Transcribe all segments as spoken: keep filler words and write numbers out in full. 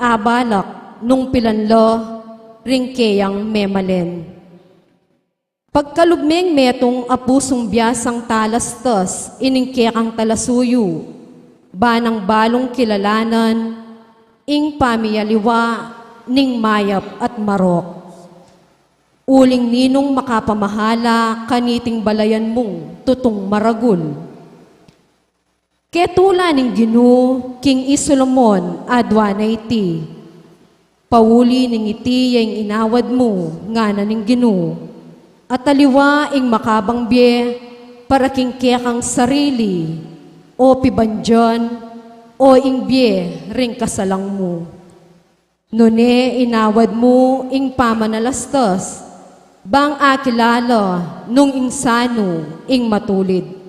abalak nung pilan la ring keyang memalen. Pagkalub meng metung a pusung biasang talastas ining kekang talasuyu, ba nang balung kilalanan ing pamiyaliwa ning mayap at marok. Uling ninung makapamahala kaniting balayan mung tutung maragul. Ketula ning Ginu king i Solomon adua na iti, pauli ning iti ya ing inawad mu, ngana ning Ginu, at aliwa ing makabang bie para king kekang sarili, o pibandian, o ing bie ring kasalang mu. Nune inawad mu ing pamanalastas, bang akilala nung ing sanu ing matulid.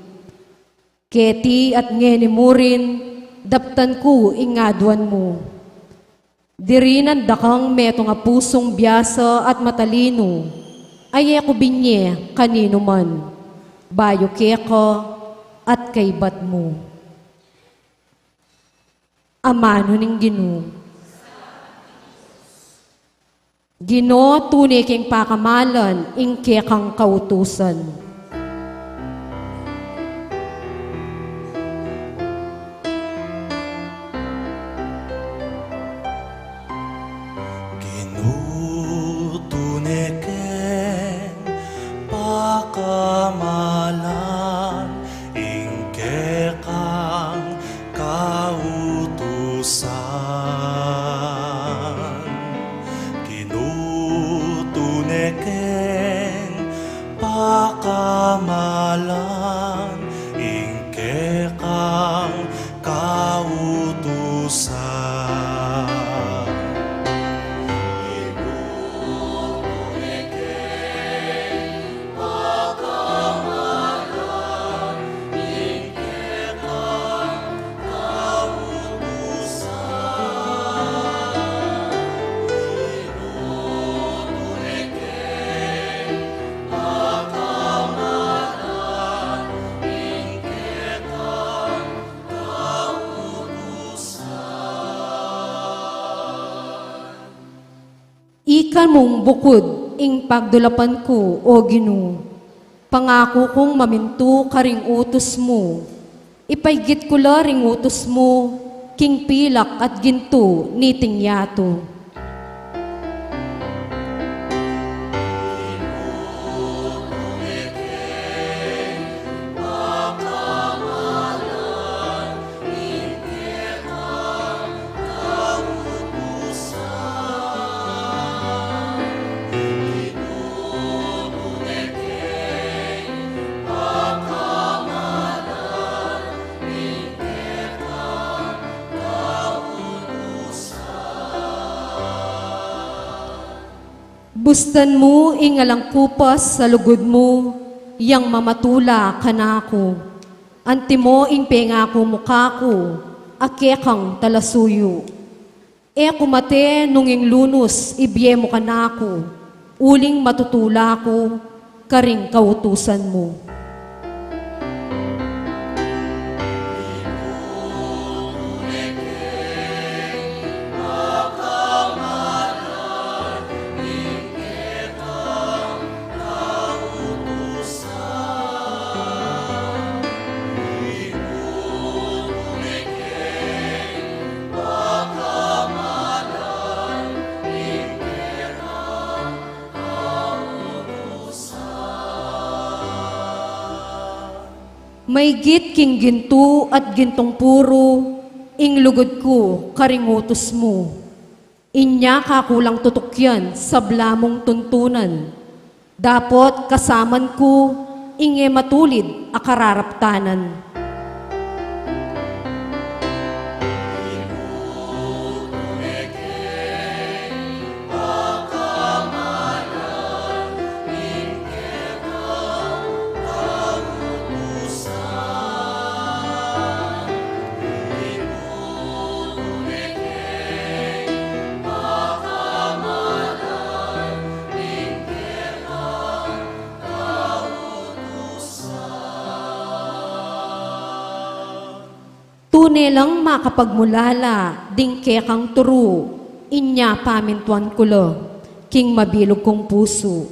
Keti at ngeni murin, daptan ku ing aduan mu. Dirinan dakang metung a pusung biasa at matalinu, a e ku binye kaninu man, bayu keka at kaybat mu. Amanu ning Ginu. Ginu, tune keng pakamalan ing kekang kautusan. Ginu, tune keng pakamalan ing kekang kautusan. Ginu, tune keng pakamalan ing kekang kautusan. Ika mung bukud ing pagdulapan ku, O Ginu. Pangaku kung mamintu karing utus mu. Ipaigit ku la ring utus mu king pilak at gintu niting yatu. Bustan mu ing alang kupas a lugud mu yang mamatula kanaku. Antimo ing pengaku mu kaku, a kekang talasuyu. E ku mate nung ing lunus ibie mu kanaku, uling matutula ku karing kautusan mu. Maigit king gintu at gintung puru ing lugud ku karing utus mu. Inya kaku lang tutukyan sabla mung tuntunan. Dapot kasaman ku ing e matulid a kararaptanan. Tune lang makapagmulala ding kekang turu, Inya pamintuan ku la king mabilug kung pusu.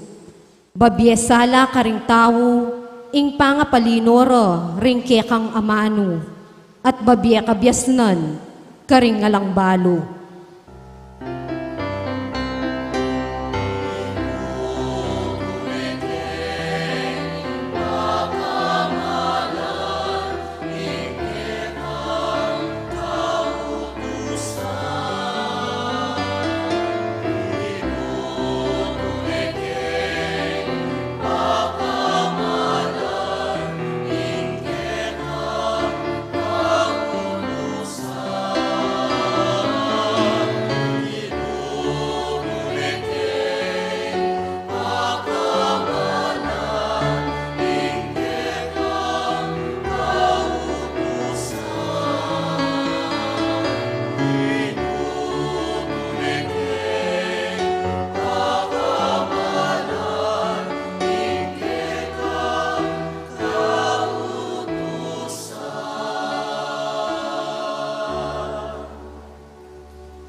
Babie sala karing tau ing pangapalino ra ring kekang amanu, at babie kabiasnan karing alang balu.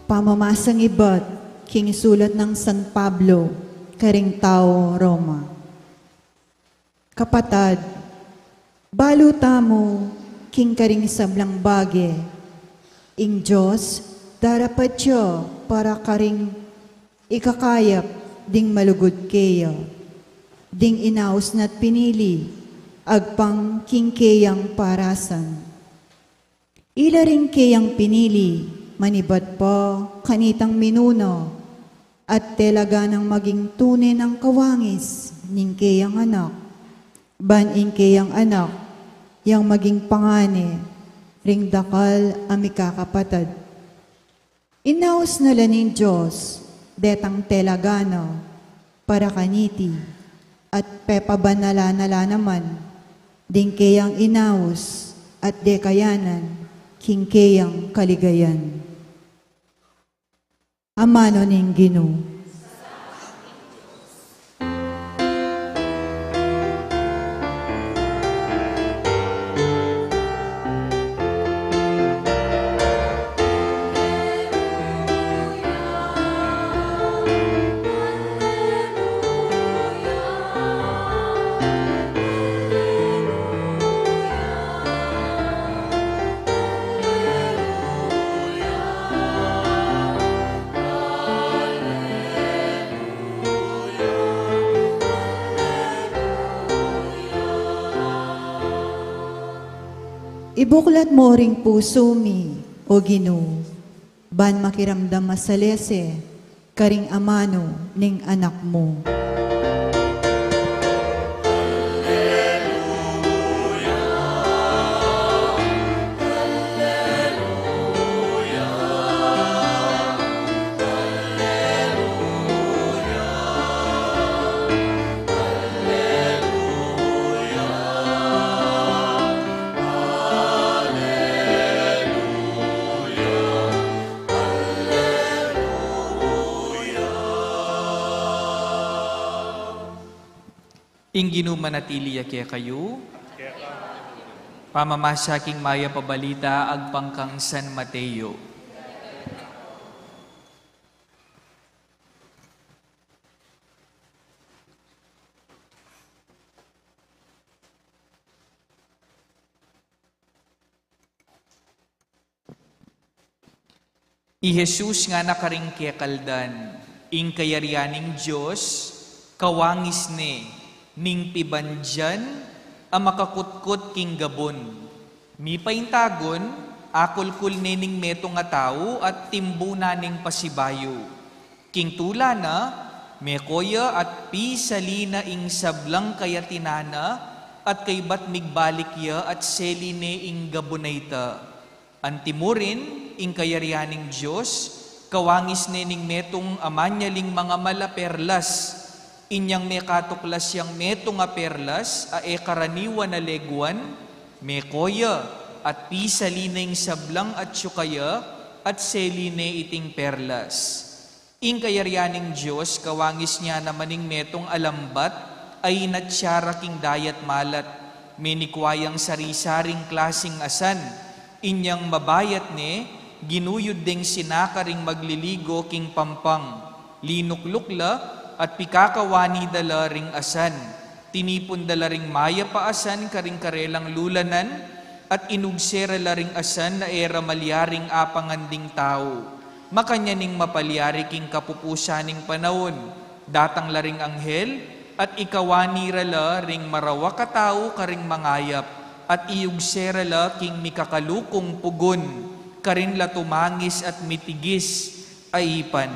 Pamamasang ibat king sulat nang San Pablo karing tau Roma. Kapatad, balu tamu king karing sablang bage, ing Dios darapat ya para karing ikakayap ding malugud keya, ding inaus na't pinili agpang king keyang parasan. Ila ring keyang pinili, manibat pa kanitang minuna, at talaga nang maging tune nang kawangis ning keyang anak, ban ing keyang anak yang maging pangane ring dakal a mikakapatad. Inaus na la ning Dios detang talaga na para kaniti, at pepabanalan na la naman ding keyang inaus at dekayanan king keyang kaligayan. Amanu ning Ginu. Ibuklat mu ring pusu mi, O Ginu, ban makiramdam masalese karing amanu ning Anak mu. Ing Ginu manatili ya kekayu. Pamamasa king Mayap a Balita agpang kang San Mateo. I Jesus ngana karing kekaldan, ing kayarian ning Dios kawangis ne ning pibandian a makakutkut king gabun. Mipaintagun, akulkul ne ning metung a tau at timbunan neng pasibayu. King tula na, meko ya at pisali na ing sablang kayatinan na, at kaybat migbalik ya at seli ne ing gabun a ita. Antimurin, ing kayarian ning Dios kawangis ne ning metung a manyaling mangamal a perlas. Inyang mekatuklas yang metung a perlas a e karaniwan a leguan, meko ya at pisali na ing sablang atsu kaya at seli ne iting perlas. Ing kayarian ning Dios kawangis ne naman ing metung a lambat a inatsu ra king dayat malat, menikwa yang sari-saring klasing asan, inyang mabayat ne, Ginuyud deng sinaka ring magliligo king pampang. Linukluk la at pikakawani da la ring asan. Tinipun da la ring mayap a asan karing karelang lulanan, at inugse ra la ring asan a e ra malyaring apangan ding tau. Makanyan ing mapalyari king kapupusan ning panaun. Datang la ring anghel, at ikawani ra la ring marawak a tau karing mangayap, at iyugse ra la king mikakalukung pugun, karin la tumangis at mitigis a ipan.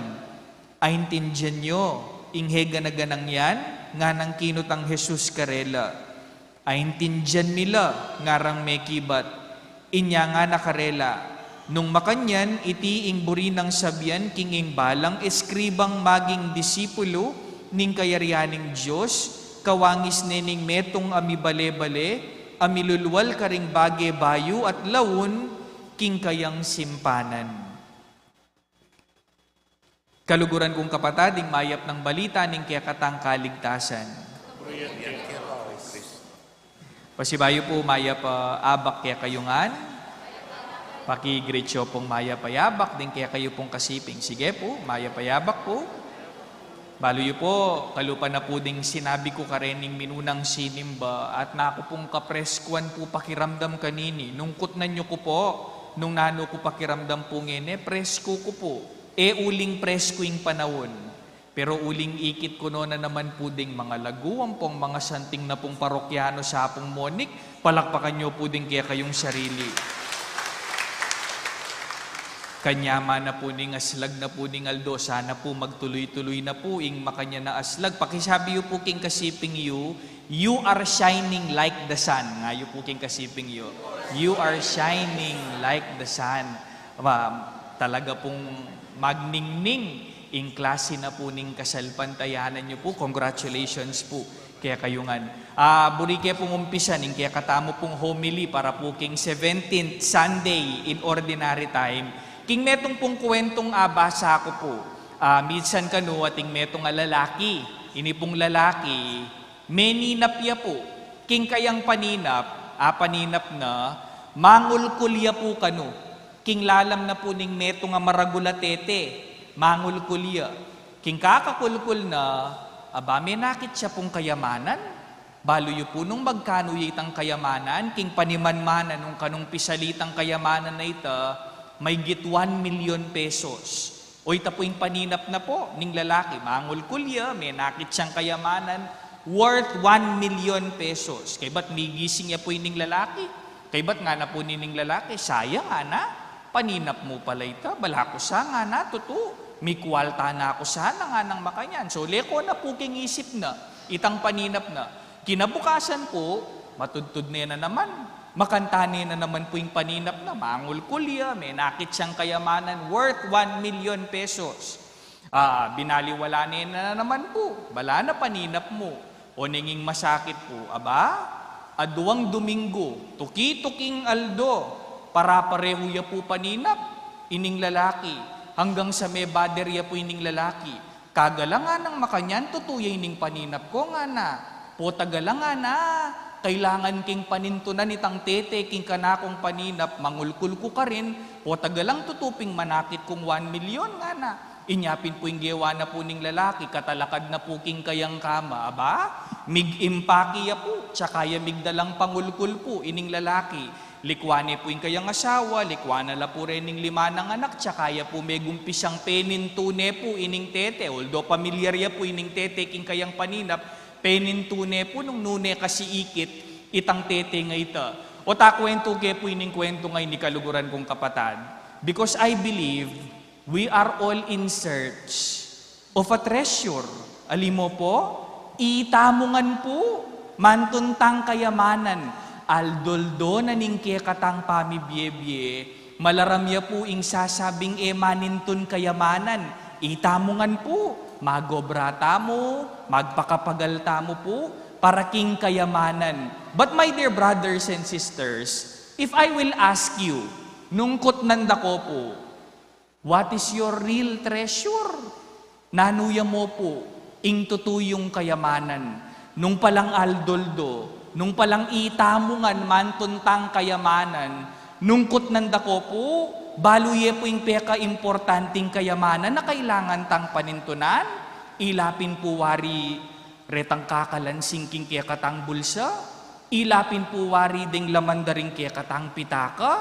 Aintindian yu ing e gana-ganang yan? Nganang kinutang Jesus karela. Aintindian mi la, ngarang mekibat. Inya ngana karela, nung makanyan, iti ing buri nang sabian king ing balang eskribang maging disipulu ning kayarian ning Dios, kawangis ne ning metung a mibale-bale, a milulwal karing bage bayu at laun king kayang simpanan. Kaluguran kung kapatad, ing mayap nang balita ning kekatang kaligtasan. Pasibayu pu, mayap a abak kekayu ngan. Paki-greet yu pung mayap a abak ding kekayu pung kasiping. Sige pu, mayap a abak pu. Balu yu pu, kalupa na pu ding sinabi ku karening minunang sinimba, at naku pung kapreskuan pu pakiramdam kanini. Nung kutnan yu ku pu, nung nanu ku pakiramdam pu ngeni, presku ku pu. E uling presku ing panaun, pero uling ikit ku no na naman pu ding mangalagu ampong mangasanting na pung parokyano sa pung Monic, palakpakan yu pu ding kekayung sarili. Kanyaman na pu ning aslag na pu ning aldo, sana pu magtuluy-tuluy na pu ing makanyan a aslag. Pakisabi yu pu king kasiping yu, "You are shining like the sun." Ngana yu pu king kasiping yu, "You are shining like the sun." Aba, talaga pung magningning ing klasi na pu ning kasalpantayanan yu pu. Congratulations pu kekayu ngan. Ah, buri ke pung umpisan ing kekatamu pung homily para pu king seventeenth Sunday in Ordinary Time king metung pung kuwentung abasa ku pu. Ah, minsan kanu ating metung a lalaki. Ini pung lalaki, meninap ya pu. King kayang paninap, a paninap na, mangulkul ya pu kanu. King lalam na pu ning metung a maragul a tete, mangulkul ya. King kakakulkul na, aba, menakit ya pung kayamanan. Balu yu pu nung magkanu ya itang kayamanan, king panimanmanan nung kanung pisalitang kayamanan a ita, maygit one million pesos. O ita pu ing paninap na pu ning lalaki, mangulkul ya, menakit yang kayamanan, worth one million pesos. Kaybat migising ya pu ining lalaki. Kaybat ngana pu nining lalaki, "Sayang, ngana, paninap mu pala ita, balaku sa, ngana, tutu, mikwalta na ku sana, nganang makanyan." So, leko na pu king isip na itang paninap na. Kinabukasan pu, matudtud ne na naman, makanta ne na naman pu ing paninap na, mangulkul ya, menakit yang kayamanan worth one million pesos. Ah, binaliwala ne na naman pu, bala na paninap mu. O nenging masakit pu, aba, aduang Duminggu, tuki-tuking aldo, pare-parehu ya pu paninap ining lalaki, hanggang sa me-bother ya pu ining lalaki. "Kagala, nganang makanyan, tutu ya ining paninap ku?" ngana. "Potagala," ngana, "kailangan keng panintunan itang tete king kanakung paninap, mangulkul ku karin, potagalang tutu ping manakit kung one million," ngana. Inya pin pu ing gewa na pu ning lalaki, katalakad na pu king kayang kama, aba, mig-impake ya pu, tsaka ya migdalang pangulkul pu ining lalaki. Likwan ne pu ing kayang asawa, likwan na la pu rening lima nang anak, tsaka ya pu megumpisang penintu ne pu ining tete, although pamilyar ya pu ining tete king kayang paninap, penintu ne pu nung nune kasi ikit itang tete nga ita. O ta kwentu ke pu ining kwentu ngeni, kaluguran kung kapatad, because I believe we are all in search of a treasure. Ali mo pu, itamu ngan pu, mantun tang kayamanan, aldo-aldo na ning kekatang pamibie-bie, malaram ya pu ing sasabing e manintun kayamanan, itamu ngan pu, mag-obra tamu, magpakapagal tamu pu, para king kayamanan. But my dear brothers and sisters, if I will ask you, nung kutnan da ko pu, "What is your real treasure?" Nanu ya mo pu ing tutu yung kayamanan? Nung palang aldo-aldo, nung palang itamu ngan mantun tang kayamanan, Nung kutnan da ko pu, balu ye pu ing pekaimportanting kayamanan a kailangan tang panintunan, ila pin pu wari retang kakalansing king kekatang bulsa, ila pin pu wari deng laman da ring kekatang pitaka,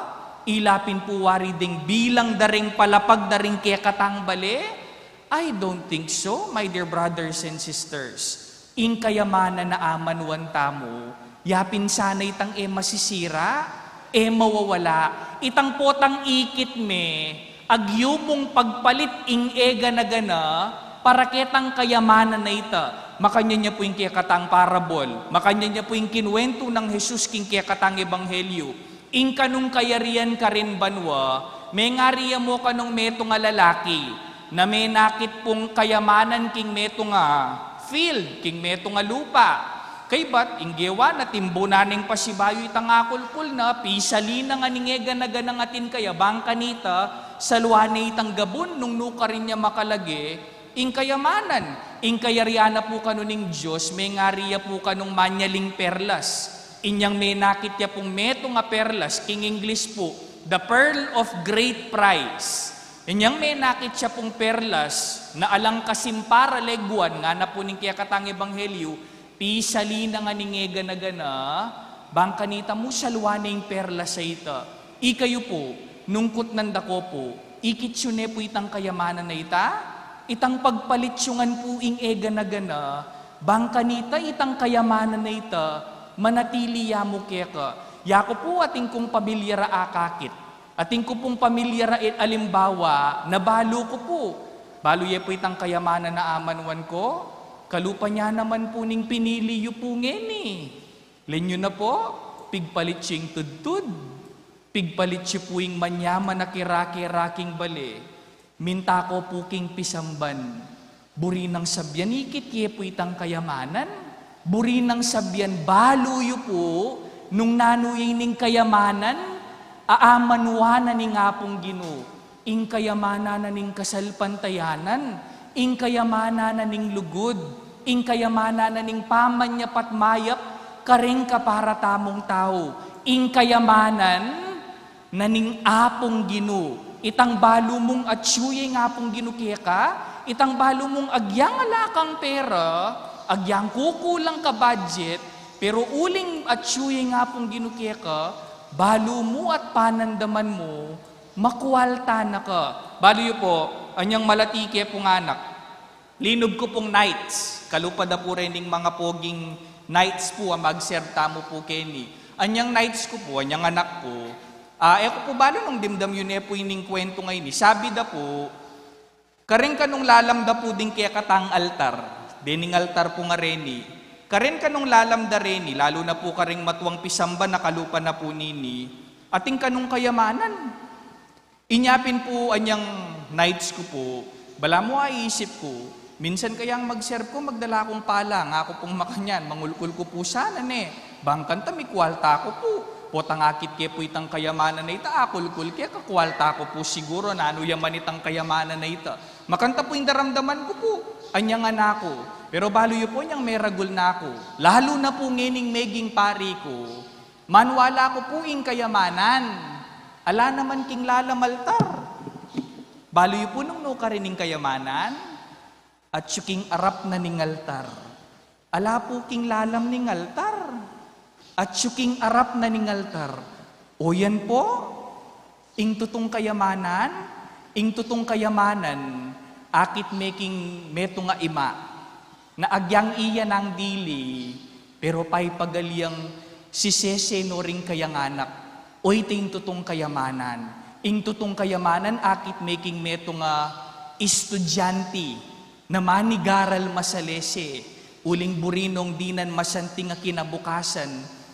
ila pin pu wari deng bilang da ring palapag da ring kekatang bale. I don't think so, my dear brothers and sisters. Ing kayamanan a amanuan tamu, ya pin sana itang e masisira, e mawawala, itang potang ikit me, agyumung pagpalit ing e gana-gana, para ketang kayamanan a ita. Makanyan ya pu ing kekatang parable, makanyan ya pu ing kinuwentu nang Jesus king kekatang ebanghelyo. Ing kanung kayarian karin banua, mengari ya mu kanung metung a lalaki, na menakit pung kayamanan king metung a field, king metung a lupa. Kaybat, ing gewa na, timbunan neng pasibayu itang akulkul na, pisalin na ngan ing e gana-ganang atin kaya, bang kanita, salwa ne itang gabun, nung nukarin ya makalage, ing kayamanan, ing kayarian na pu kanu ning Dios, mengari ya pu kanung manyaling perlas. Inyang menakit ya pung metung a perlas, king English pu, the pearl of great price. Inyang menakit ya pung perlas, na alang kasimpara leguan, ngana pu ning kekatang ebanghelyo, pisalin na ngan ing e gana-gana, bang kanita mu salwa ne ing perlas a ita. Ikayu pu, nung kutnan da ko pu, ikit yu ne pu itang kayamanan a ita, itang pagpalit yu ngan pu ing e gana-gana, bang kanita itang kayamanan a ita, manatili ya mu keka. Yaku pu atin kung pamilyar a akakit. Atin ku pung pamilyar a alimbawa, na balu ku pu. Balu ye pu itang kayamanan a amanuan ku, kalupa ne naman pu ning pinili yu pu ngeni. Lenyu na pu, pigpalit yu ing tudtud. Pigpalit yu pu ing manyaman a kera-kera king bale. Minta ko pu king pisamban. Buri nang sabian ikit ye pu itang kayamanan. Buri nang sabian balu yu pu nung nanu ya ining kayamanan a amanuan na ning Apung Ginu. Ing kayamanan na ning kasalpantayanan, ing kayamanan na ning lugud, ing kayamanan na ning pamanyapat mayap kareng kapara tamung tau, ing kayamanan na ning Apung Ginu. Itang balu mung atyu ya ing Apung Ginu keka, itang balu mung agyang ala kang pera, agyang kukulang ka budget, pero uling atyu ya ing Apung Ginu keka, balu mu at panandaman mu, makualta na ka. Balu yu pu, anyang malati ke pung anak. Linub ku pung nights, kalupa da pu rening manga poging nights pu a mag-serve tamu pu keni. Anyang nights ku pu, anyang anak ku, ah, e ku pu balu nung dimdam yu ne pu ining kwentu ngeni. Sabi da pu, karin kanung lalam da pu ding kekatang altar, dening altar pu ngareni. Karin kanung lalam da reni, lalu na pu karing matuang pisamban a kalupa na pu nini, atin kanung kayamanan. Inya pin pu anyang nights ku pu, balamu aisip ku, minsan kayang mag-serve ku, magdala kung pala, ngaku pung makanyan, mangulkul ku pu sana ne, bang kanita mikualta ku pu, potang akit ke pu itang kayamanan a ita, akulkul ke, kakualta ku pu siguru, nanu ya man itang kayamanan a ita. Makanita pu ing daramdaman ku pu, anyang anak ku, pero balu yu pu anyang meragul na ku, lalu na pu ngening meging pari ku, maniwala ku pu ing kayamanan, ala naman king lalam altar. Balu yu pu nung nukarin ing kayamanan, atyu king arap na ning altar. Ala pu king lalam ning altar. Atyu king arap na ning altar. O yan pu, ing tutung kayamanan, ing tutung kayamanan, akit me king metung a ima. Na agyang iya nang dili, pero paipagal yang sisese no ring kayang anak, oyte ing tutung kayamanan. Ing tutung kayamanan akit me king metung a estudyante na manigaral masalese, uling buri nong dinan masanting a kinabukasan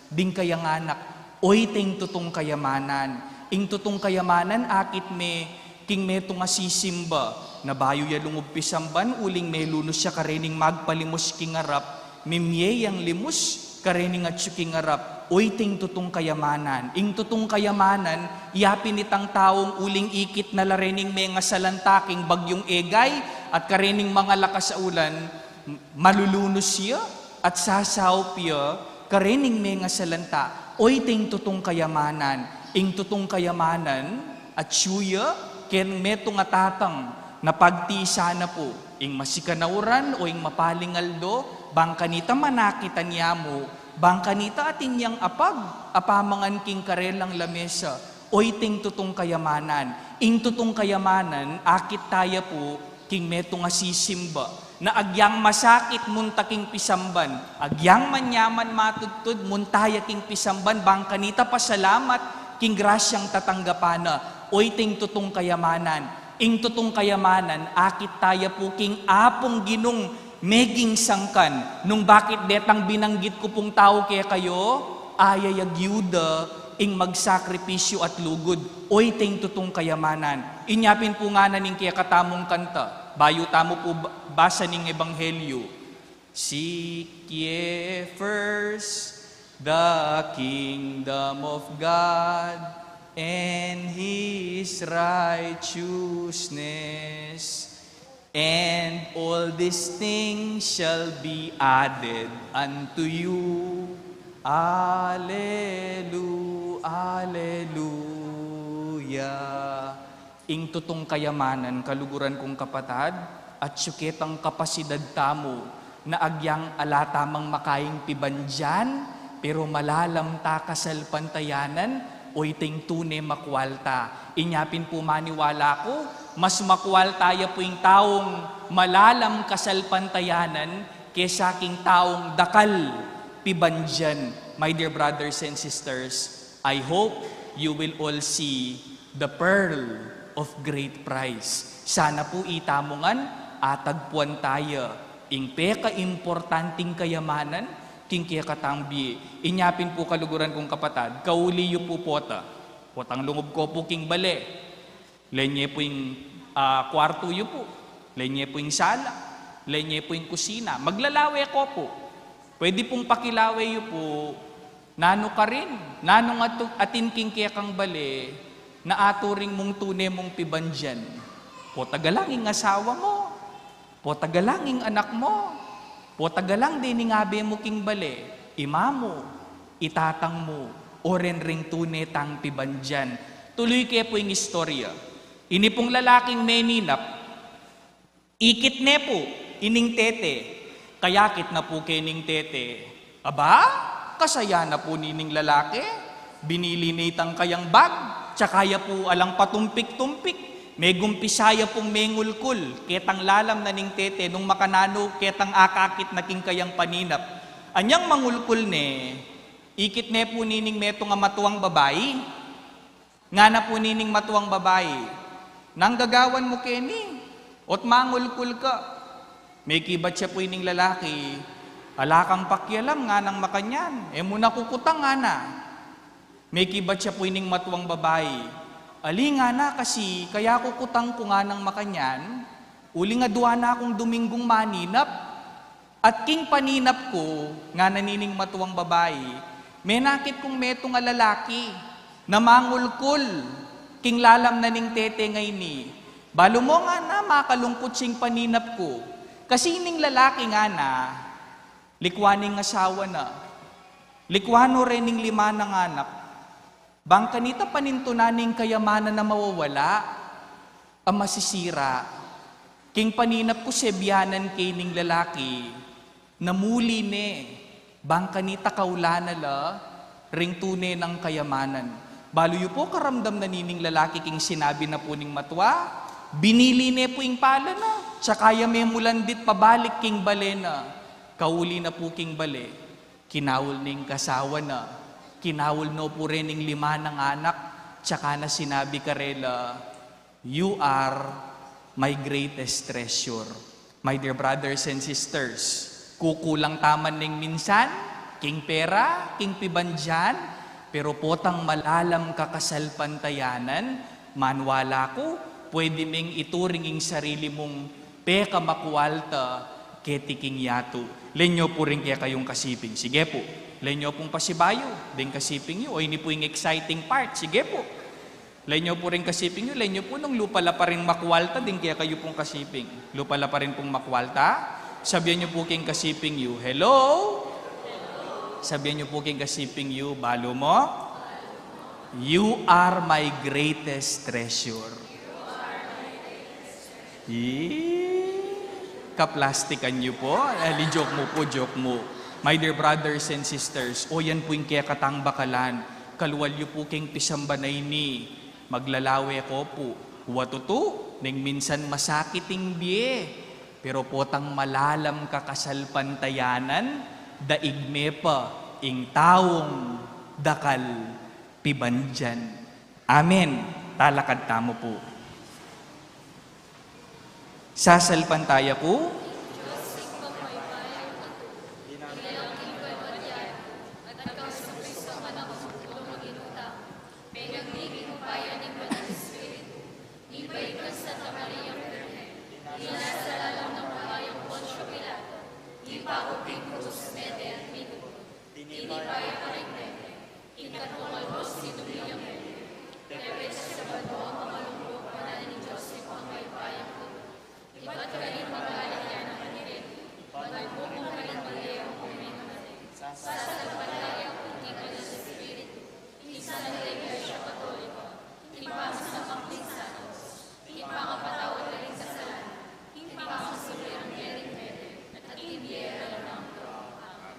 ding kayang anak, oyte ing tutung kayamanan. Ing tutung kayamanan akit me king metung a sisimba, na bayu ya lungub pisamban, uling melunus ya karening magpalimus king arap, mimie yang limus karening atyu king arap, oyte ing tutung kayamanan. Ing tutung kayamanan, ya pin itang taung uling ikit na la rening mengasalanta king bagyung Egay at karening mangalakas a ulan, malulunus ya at sasaup ya karening mengasalanta, oyte ing tutung kayamanan. Ing tutung kayamanan, atyu ya keng metung a tatang na pagtiisan na pu ing masikan a uran o ing mapaling aldo, bang kanita manakitan ya mu, bang kanita atin yang apag a pamangan king karelang lamesa. Oyting tutung kayamanan. Ing tutung kayamanan, akit taya pu king metung a sisimba, na agyang masakit munta king pisamban, agyang manyaman matudtud munta ya king pisamban, bang kanita pasalamat king grasyang tatanggapan na. Oyting tutung kayamanan. Ing tutung kayamanan, akit taya pu king Apung Ginung meging sangkan, nung bakit detang binanggit ku pung tau kekayu, aya ya agyuda ing magsakripisyu at lugud. Oyting tutung kayamanan. Inya pin pu ngana ning kekatamung kanta, bayu tamu pu ba-, basa ning Ebanghelyu. Seek ye first the kingdom of God and His righteousness, and all these things shall be added unto you. Alelu-, Alleluia. Ing tutung kayamanan, kaluguran kung kapatad, atyu ketang kapasidad tamu na agyang ala tamang makaing pibandian, pero malalam ta kasalpantayanan, oyting tune makualta. Inya pin pu maniwala ku, mas makualta ya pu ing taung malalam kasalpantayanan kesa king taung dakal pibandian. My dear brothers and sisters, I hope you will all see the pearl of great price. Sana pu itamu ngan atagpuan taya ing pekaimportanting kayamanan king kekatang bie. Inya pin pu, kaluguran kung kapatad, kauli yu pu pota. Potang lungub ko pu king bale. Lenye pu ing, ah, kuartu yu pu. Lenye pu ing sala. Lenye pu ing kusina. Maglalawe ko pu. Pwede pung pakilawe yu pu, nanu karin, nanu nga tu-, atin king kekang bale, na aturing mung tune mung pibandian. Pota galang ing asawa mu, pota galang ing anak mu, pota galang dening abe mu king bale, ima mu, itatang mu, o ren ring tune tang pibandian. Tuluy ke pu ing istorya. Ini pung lalaking meninap, ikit ne pu ining tete. Kayakit na pu kening tete. Aba, kasaya na pu nining lalaki. Binili ne itang kayang bag, tsaka ya pu alang patumpik-tumpik. Megumpisa ya pung mengulkul ketang lalam na ning tete nung makananu ketang akakit na king kayang paninap. Anyang mangulkul ne, ikit ne pu nining metung a matuang babai. Ngana pu nining matuang babai, "Nang gagawan mu keni, o't mangulkul ka?" Mekibat ya pu ining lalaki, "Ala kang pakialam," nganang makanyan, "e mu na kukutang," ngana. Mekibat ya pu ining matuang babai, "Ali," ngana, "kasi kaya kukutang ku," nganang makanyan, "uling adua na kung Domingung maninap. At king paninap ku," ngana nining matuang babai, "menakit kung metung a lalaki na mangulkul king lalam na ning tete ngeni. Balu mu," ngana, "makalungkut sing paninap ku. Kasi ining lalaki," ngana, "likwa ne ing asawa na. Likwa no rin ing lima nang anak. Bang kanita panintunan ing kayamanan a mawawala, a masisira. King paninap ku, sebianan ke ining lalaki na muli ne, bang kanita kaulan na la ring tune nang kayamanan." Balu yu pu, karamdam na nining lalaki king sinabi na pu ning matua, binili ne pu ing pala na, tsaka ya memulandit pabalik king bale na. Kauli na pu king bale, kinaul ne ing asawa na, kinaul no pu rin ing lima nang anak, tsaka na sinabi karela, "You are my greatest treasure." My dear brothers and sisters, kukulang ta man ning minsan king pera, king pibandian, pero potang malalam ka kasalpantayanan, maniwala ku, pwede meng ituring ing sarili mung pekamakualta keti king yatu. Lenyo pu ring kekayung kasiping. Sige pu. Lenyo pung pasibayu ding kasiping yu. O, ini pu ing exciting part. Sige pu. Lenyo pu ring kasiping yu. Lenyo pu nung lupa la pa ring makualta ding kekayu pung kasiping. Lupa la pa rin pung makualta. Sabian yu pu king kasiping yu, "Hello?" Sabian yu pu king kasiping yu, "Balu mu?" You are my greatest treasure. Ih, kaplastikan yu pu. Eh, joke mu pu, joke mu. My dear brothers and sisters, o yan pu ing kekatang bakalan. Kalwal yu pu king pisamban a ini. Maglalawe ko pu. Wa tutu, neng minsan masakit ing bie. Pero potang malalam ka kasalpantayanan, daig me pa ing taung dakal pibandian. Amen. Talakad tamu pu. Sasalpantaya ku.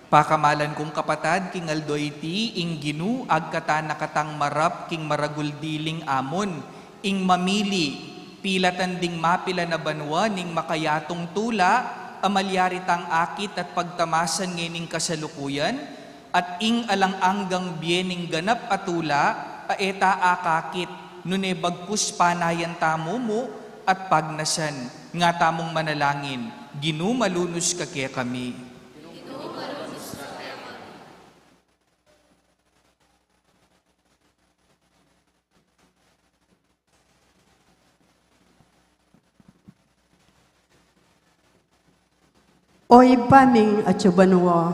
Pakamalan kung kapatad, king aldo iti, ing Ginu agkatan na katang marap king maragul diling amon, ing mamili, pilatan ding mapilan a banua ning makayatung tula, a malyari tang akit at pagtamasan ngening kasalukuyan, at ing alang anggang bie ning ganap a tula, a e ta akakit, nune bagkus panayan tamu mu, at pagnasan, nga tamung manalangin, Ginu malunus ka kekami. O Ibpa ming atsu banua,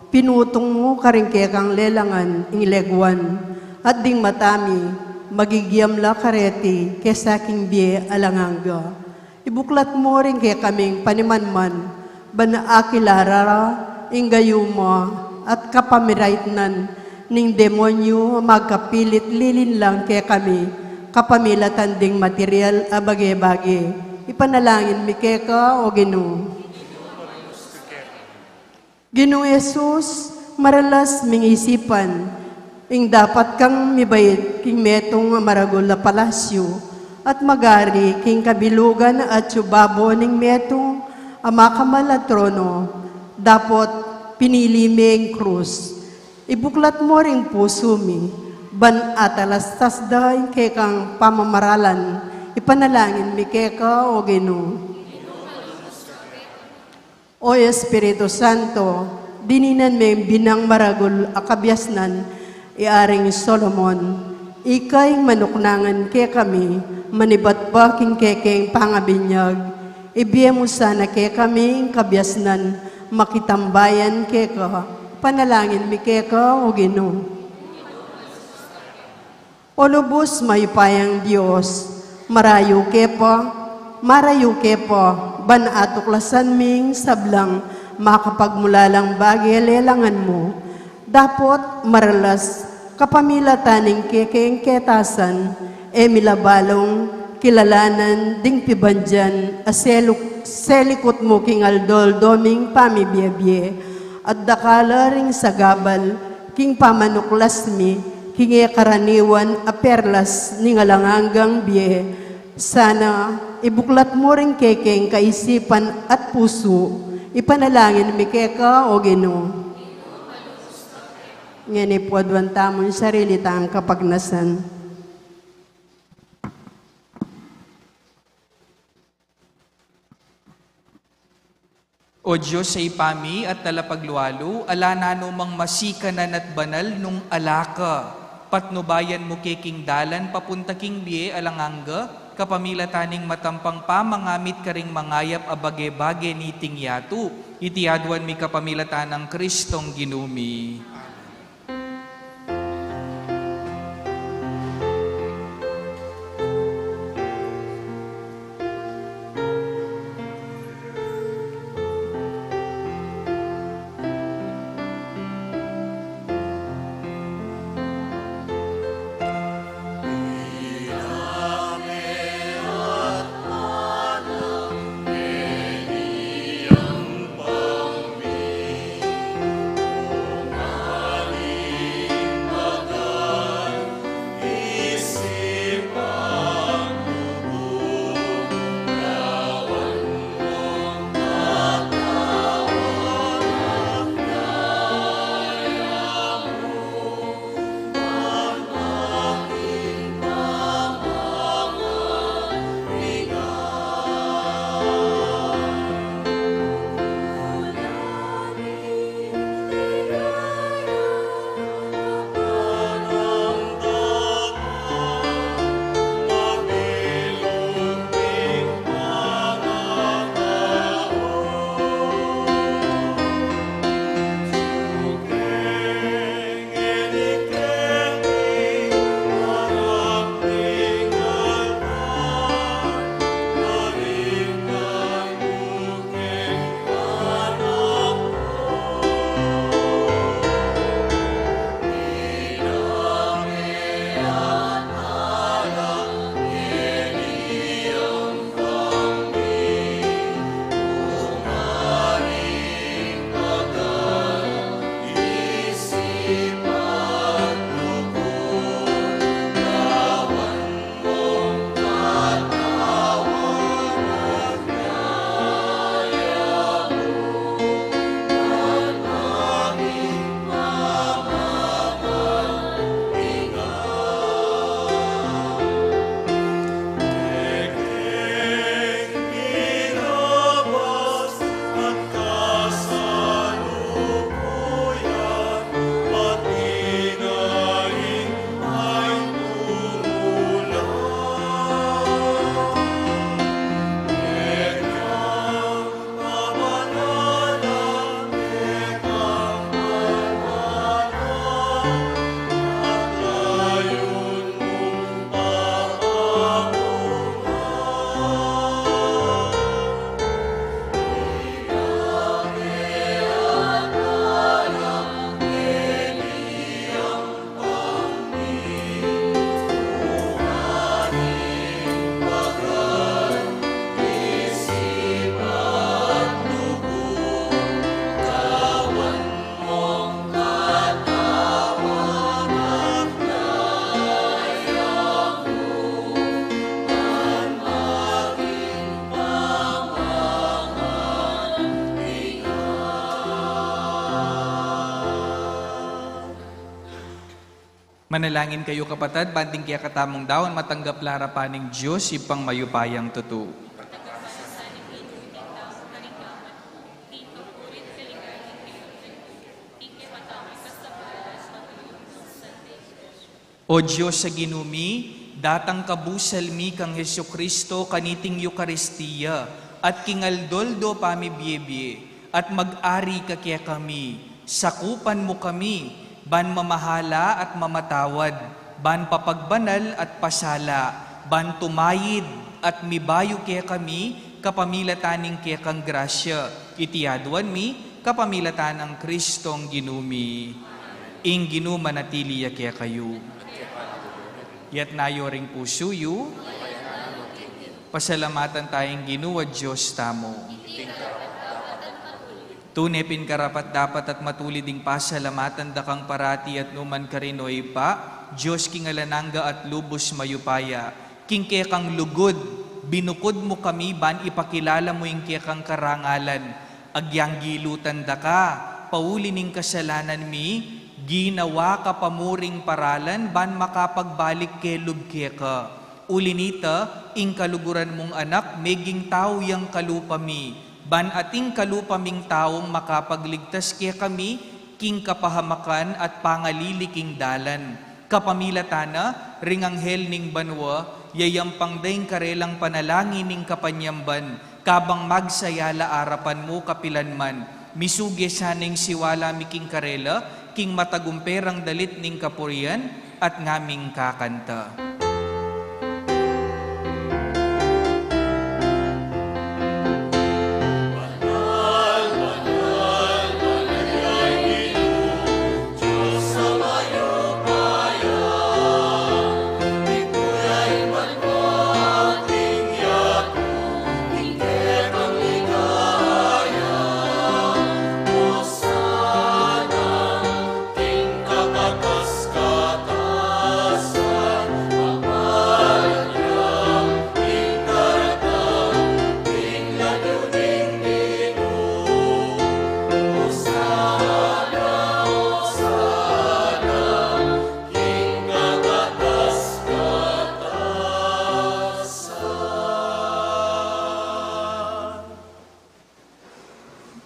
pinutung mu karing kekang lelangan ing leguan, at ding mata mi, magigiam la kareti kesa king bie alang angga. Ibuklat mu ring kekaming panimanman, ban akilala ra ing gayuma at kapamiraitnan ning demonyu a magkapilit lilinlang kekami kapamilatan ding material a bage-bage. Ipanalangin mi keka, O Ginu. Ginung Jesus, maralas ming isipan, ing dapat kang mibait king metung a maragul a palasyu, at magari king kabilugan atsu babo ning metung a makamal a trono, dapot pinili me ing krus. Ibuklat mu ring pusu mi, ban atalastas da ing kekang pamamaralan, ipanalangin mi keka, O Ginu. O Espiritu Santo, dininan me ing binang maragul a kabiasnan i Aring Solomon. Ika ing manuknangan kekami, manibat pa king kekeng pangabinyag. Ibie mu sana kekami ing kabiasnan, makitambayan keka, panalangin mi keka, O Ginu. O lubus mayupayang Dios, marayu ke pa, marayu ke pa, ban atuklasan ming sablang makapagmulalang bage lelangan mu. Dapot maralas, kapamilatan ning kekeng ketasan, e mi la balung kilalanan ding pibandian a seluk-, selikut mu king aldo-aldo ming pamibie-bie, at dakal la ring sagabal king pamanuklas mi, king e karaniwan a perlas ning alang anggang bie. Sana ibuklat mu ring kekeng kaisipan at pusu, ipanalangin mi keka, O Ginu. Ngeni pu aduan tamu ing sarili tang kapagnasan. O Dios a Ibpa mi at talapaglualu, ala nanu mang masikanan at banal nung ala ka, patnubayan mu ke king dalan papunta king bie alang angga, kapamilatan ning matampang pamangamit karing mangayap a bage-bage niting yatu. Iti aduan mi kapamilatan nang Kristong Ginu mi. Manalangin kayu, kapatad, ban ding kekatamung daun matanggap la arapan ning Dios, Ibpang mayupayang tutu. O Dios a Ginu mi, datang kabusal mi kang Jesucristo kaniting Eukaristia, at king aldo-aldo pamibiebie, at mag-ari ka kekami, sakupan mu kami, ban mamahala at mamatawad, ban papagbanal at pasala, ban tumayid at mibayu kekami, kapamilatan ning kekang grasya, iti aduan mi, kapamilatan nang Kristong Ginu mi. Ing Ginu manatili ya kekayu. Itas yu ring pusu yu. Pasalamatan taya ing Ginu a Dios tamu. Tune pin karapat-dapat at matulid ing pasalamatan da kang parati at nukarin man, O Ibpa, Dios king alang angga at lubus mayupaya. King kekang lugud, binukud mu kami ban ipakilala mu ing kekang karangalan. Agyang gilutan da ka, pauli ning kasalanan mi, ginawa ka pa mu ring paralan ban makapagbalik kelub keka. Uli na nita, ing kaluguran mung Anak meging tau yang kalupa mi, ban ating kalupa ming taung makapagligtas kekami king kapahamakan at pangalili king dalan. Kapamilatan na ring anghel ning banua, yayampang da ing karelang panalangin ning kapanyamban, kabang magsaya la arapan mu kapilan man. Misuge sana ing siwala mi king karela, king matagumpe rang dalit ning kapurian, at ngaming kakanta.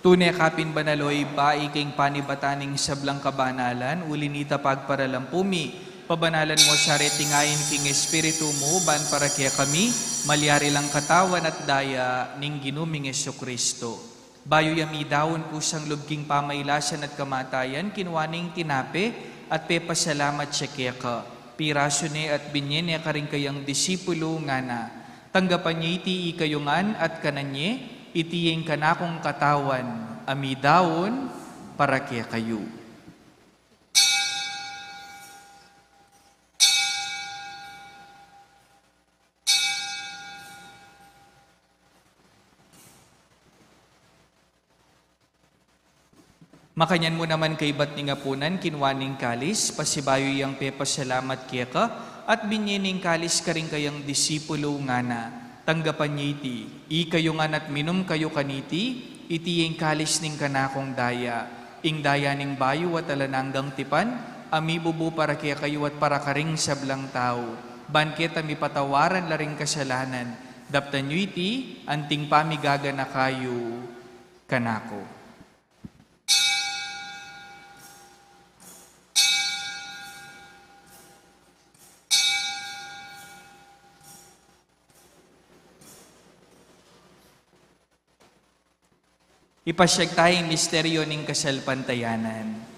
Tune ka pin banal, O Ibpa, ika ing panibatan ning sablang kabanalan, uli na nita pagparalampu mi, pabanalan mu sa reting ain king Espiritu mu, ban para kekami, malyari lang katawan at daya ning Ginu ming Jesucristo. Bayu ya midaun kusang lub king pamailasan at kamatayan, kinua ne ing tinape, at pepasalamat ya keka. Pirasu ne at binye ne karing kayang disipulu, ngana: Tanggapan ye iti ikayu ngan at kanan ye, iti ing kanakung katawan, a midaun para kekayu. Makanyan mu naman kaybat ning apunan, kinua ne ing kalis, pasibayu yang pepasalamat keka, at binye ne ing kalis karing kayang disipulu, ngana: Tanggapan ye iti, ikayu ngan at minum kayu kaniti, iti ing kalis ning kanakung daya, ing daya ning bayu at alang anggang tipan, a mibubu para kekayu at para karing sablang tau, ban keta mipatawaran la ring kasalanan. Daptan yu iti, anting pamigaganaka yu kanaku. Ipasyag taya ing misteryo ning kasalpantayanan.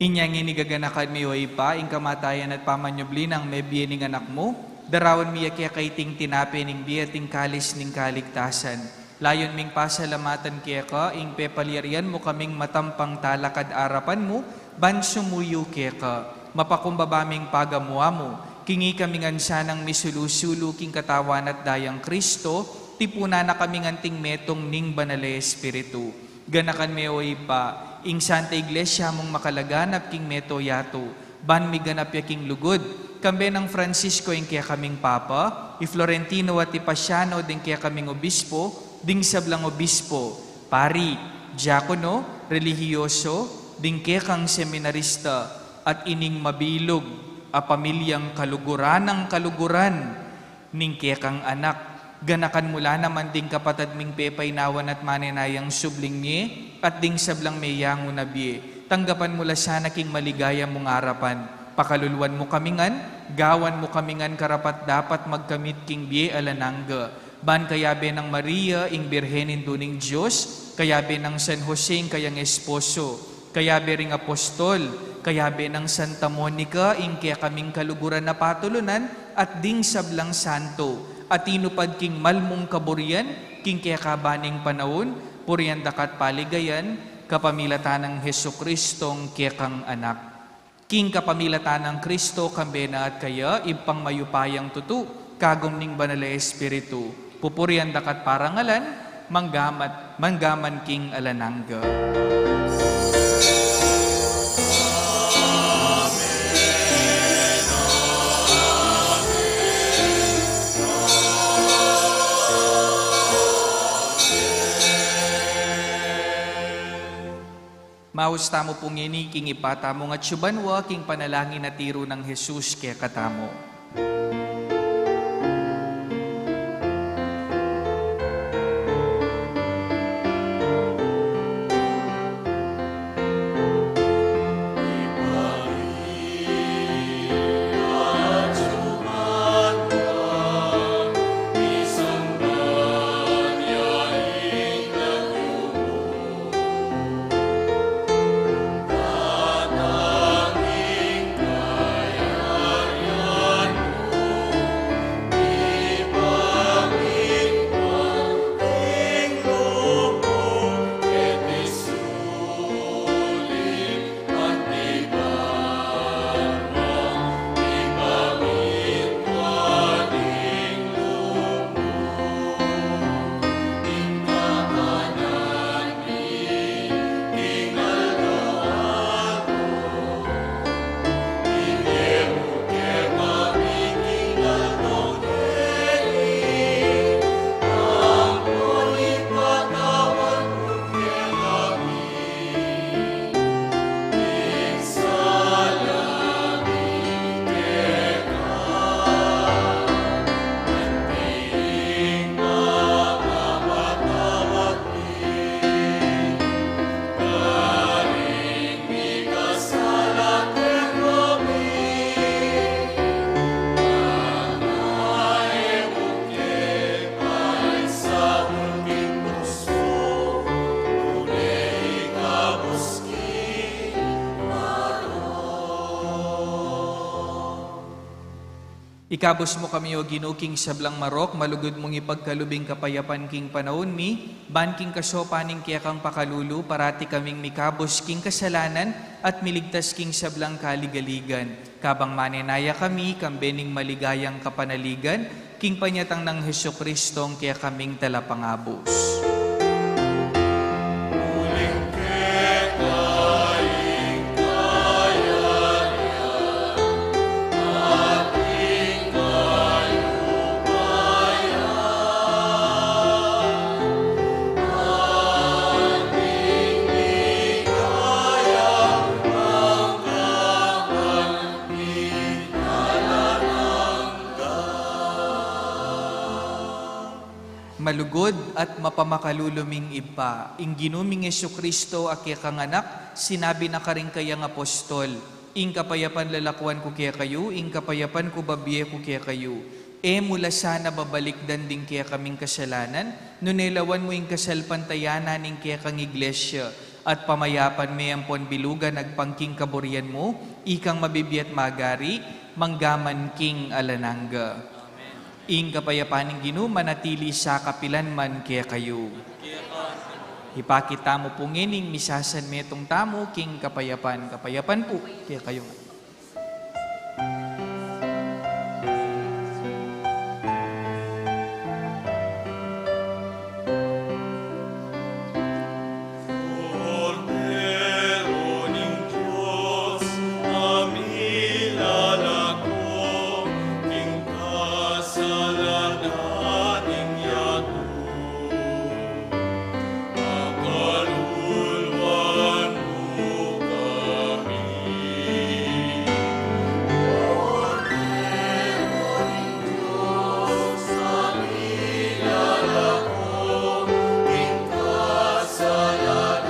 Inya ngeni gaganakan mi, O Ibpa, ing kamatayan at pamanyubli nang mebie ning Anak mu, daraun mi ya keka iting tinape ning bie at ing kalis ning kaligtasan. Layun ming pasalamatan keka ing pepalyarian mu kaming matampang talakad arapan mu, ban sumuyu keka. Mapakumbaba ming pagamu-amu, king ikami ngan sanang misulu-sulu king katawan at dayang Kristo, tipunan na kaming anting metung ning Banal a Espiritu. Ganakan me, o Ibpa, ing Santa Iglesia mung makalaganap king mabilug a yatu, ban miganap ya king lugud, kambe nang Francisco ing kekaming Papa, i Florentino at i Paciano ding kekaming obispo, ding sablang obispo, pari, diakono, relihiyoso, ding kekang seminarista, at ining mabilug a pamilyang kaluguran nang kaluguran ning kekang anak. Ganakan mu la naman ding kapatad ming pepainawan at manenayang subling mie, at ding sablang meyangu na bie. Tanggapan mu la sana king maligaya mung arapan. Pakaluluan mu kami ngan, gawan mu kami ngan karapat-dapat magkamit king bie alang angga. Ban kayabe nang Maria, ing Birhen Indu ning Dios, kayabe nang San Jose, ing kayang esposo, kayabe ring apostol, kayabe nang Santa Monica, ing kekaming kaluguran a patulunan, at ding sablang santo a tinupad king mal mung kaburian king kekaban ning panaun, purian da ka at paligayan, kapamilatan nang Jesucristong kekang Anak. King kapamilatan nang Kristo, kambe na at kaya, Ibpang mayupayang tutu, kagum ning Banal a Espiritu, pupurian da ka at parangalan, manggamat, manggaman king alang angga. Maus tamu pung ini king Ibpa tamung atsu banua, king panalangin a tiru nang Jesus kekatamu. Ikabus mu kami, O Ginu, king sablang marok, malugud mung ipagkalub ing kapayapan king panaun mi, ban king kasopan ning kekang pakalulu, parati kaming mikabus king kasalanan at miligtas king sablang kaligaligan. Kabang manenaya kami, kambe ning maligayang kapanaligan, king panyatang nang Jesucristong kekaming Talapangabus. Malugud at mapamakalulu ming Ibpa, ing Ginu ming Jesucristo a kekang Anak, sinabi na karing kayang apostol, "Ing kapayapan lalakuan ku kekayu, ing kapayapan ku babie ku kekayu." E mu la sana babalikdan ding kekaming kasalanan, nune lawan mu ing kasalpantayanan ning kekang Iglesia, at pamayapan me ampon bilugan agpang king kaburian mu, ikang mabibie at magari, manggaman king alang angga. Amen. Ing kapayapan ning Ginu manatili sa kapilan man kekayu. Ipakit tamu pu ngening misasan metung tamu king kapayapan, kapayapan pu kekayu. Kordero ning Dios, a milalako king kasalanan ning yatu, pakaluluan mu kami. Kordero ning Dios, a milalako king kasalanan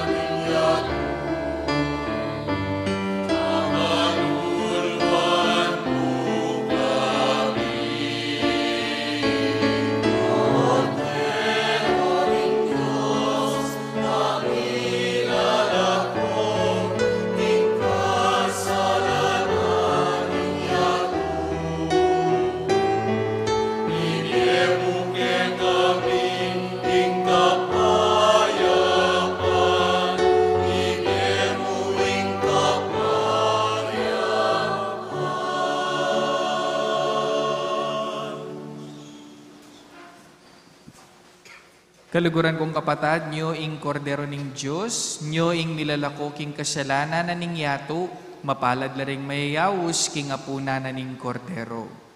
ning yatu, pakaluluan mu kami. Kordero ning Dios, a milalako king kasalanan ning yatu, ibie mu kekami ing kapayapan, ibie mu ing kapayapan. Kaluguran kung kapatad, nyo ing Kordero ning Dios, nyo ing milalako king kasalanan na ning yatu, mapalad la ring mayayaus king apunan na ning Kordero.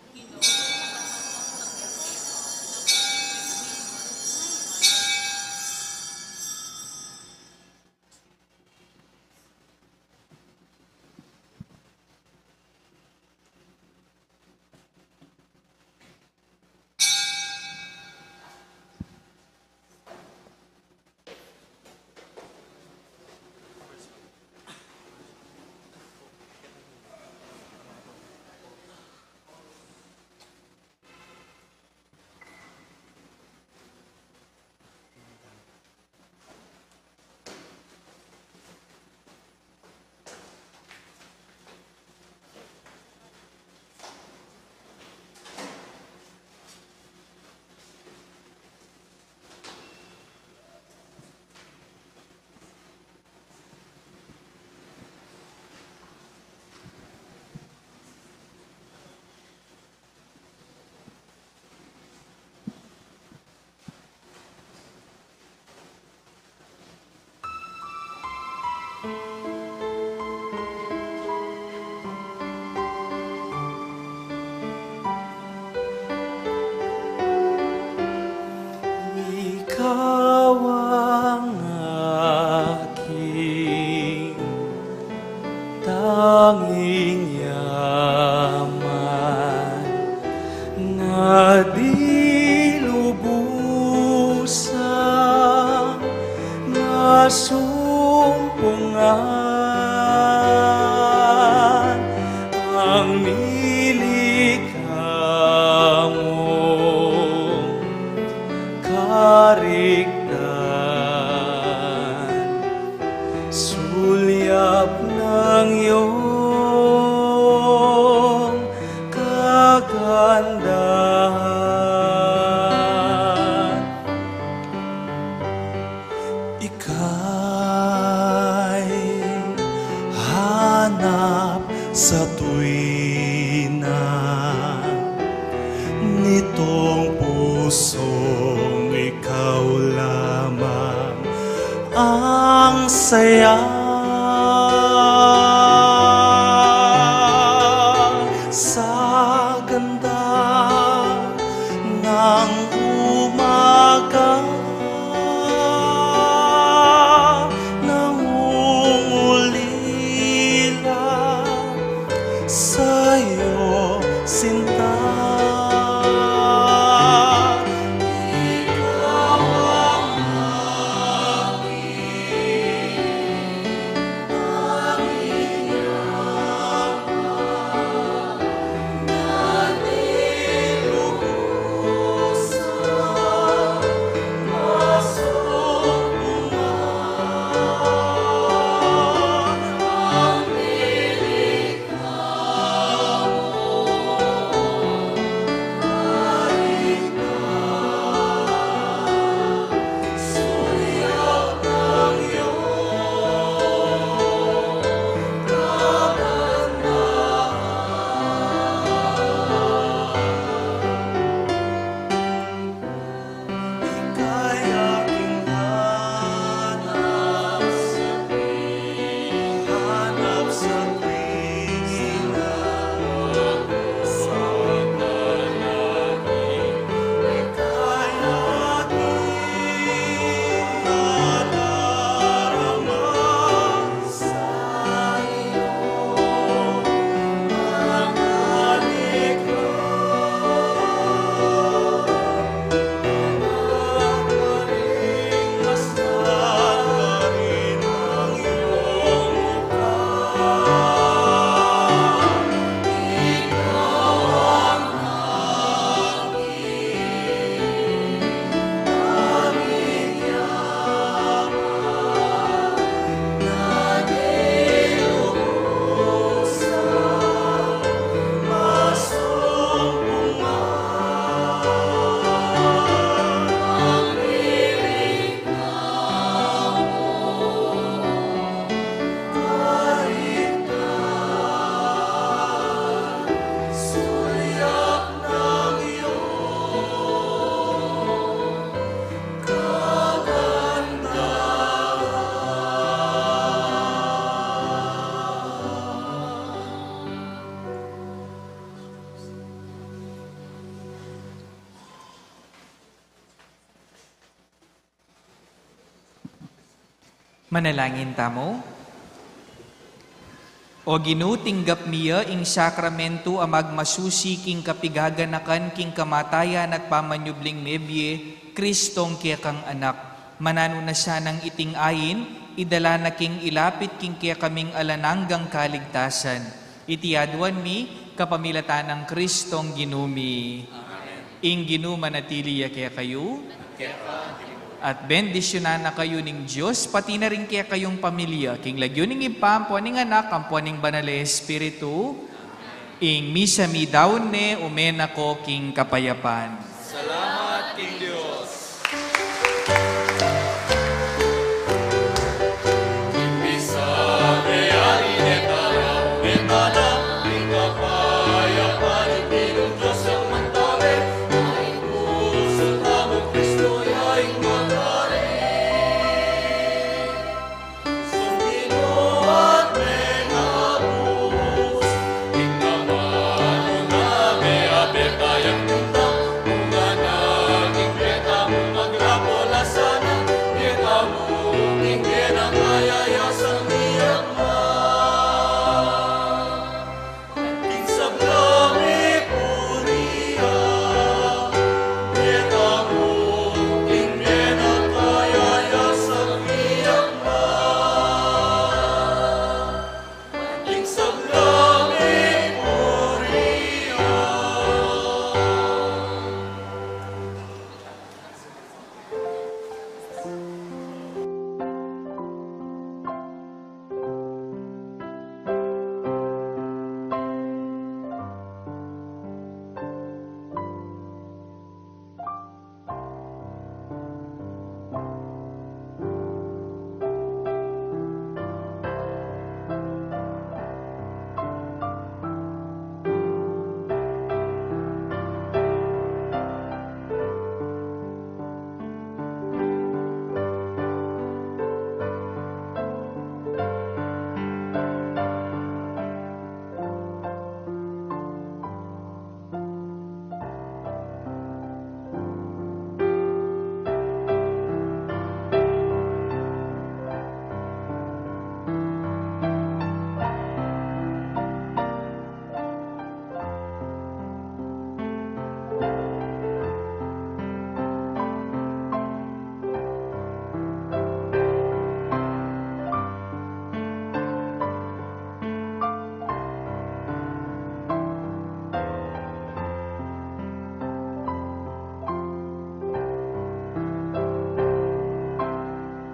Ikaw ang aking tanging yaman, na di lubusang masumpungan, ang nilikha mong kariktan, sulyap ng iyong kagandahan. Ika'y hanap sa tuwina nitong pusong ikaw lamang ang saya. Sa ganda ng umaga, nangungulila sa'yo, sinta. Manalangin tamu. O Ginu, tinggap mi ya ing sakramentu a magmasusi king kapigaganakan king kamatayan at pamanyubling mebie, Kristong kekang Anak. Mananu na sanang iting ain, idala na king ilapit king kekaming alang anggang kaligtasan. Iti aduan mi, kapamilatan nang Kristong Ginu mi. Amen. Ing Ginu manatili ya kekayu. At bendisyunan na kayu ning Dios, pati na rin kekayung pamilya, king lagyu ning Ibpa, ampo ning Anak, ampo ning Banal a Espiritu. Ing misa mi daun ne, ume na ko king kapayapan.